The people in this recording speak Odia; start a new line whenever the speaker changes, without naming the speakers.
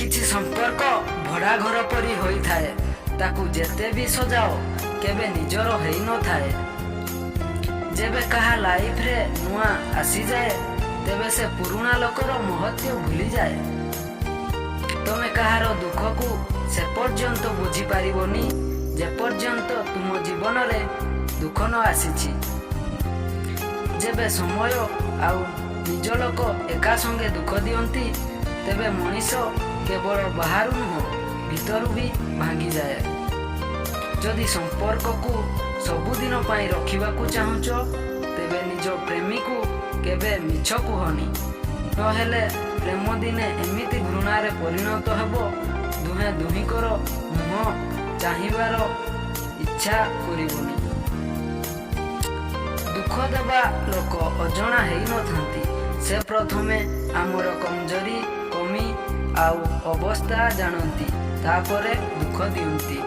କିଛି ସମ୍ପର୍କ ଭଡ଼ା ଘର ପରି ହୋଇଥାଏ, ତାକୁ ଯେତେ ବି ସଜାଅ, କେବେ ନିଜର ହେଇନଥାଏ। ଯେବେ କାହା ଲାଇଫରେ ନୂଆ ଆସିଯାଏ, ତେବେ ସେ ପୁରୁଣା ଲୋକର ମହତ୍ଵ ଭୁଲିଯାଏ। ତମେ କାହାର ଦୁଃଖକୁ ସେ ପର୍ଯ୍ୟନ୍ତ ବୁଝିପାରିବନି, ଯେପର୍ଯ୍ୟନ୍ତ ତୁମ ଜୀବନରେ ଦୁଃଖ ନ ଆସିଛି। ଯେବେ ସମୟ ଆଉ ନିଜ ଲୋକ ଏକା ସଙ୍ଗେ ଦୁଃଖ ଦିଅନ୍ତି, ତେବେ ମଣିଷ କେବଳ ବାହାରୁ ନୁହଁ, ଭିତରୁ ବି ଭାଙ୍ଗିଯାଏ। ଯଦି ସମ୍ପର୍କକୁ ସବୁଦିନ ପାଇଁ ରଖିବାକୁ ଚାହୁଁଛ, ତେବେ ନିଜ ପ୍ରେମୀକୁ କେବେ ମିଛ କୁହନି। ନହେଲେ ପ୍ରେମ ଦିନେ ଏମିତି ଘୃଣାରେ ପରିଣତ ହେବ, ଦୁହେଁ ଦୁହିଁଙ୍କର ମୁହଁ ଚାହିଁବାର ଇଚ୍ଛା କରିବନି। ଦୁଃଖ ଦେବା ଲୋକ ଅଜଣା ହେଇନଥାନ୍ତି। ସେ ପ୍ରଥମେ ଆମର କମଜୋରି, କମି ଆଉ ଅବସ୍ଥା ଜାଣନ୍ତି, ତାପରେ ଦୁଃଖ ଦିଅନ୍ତି।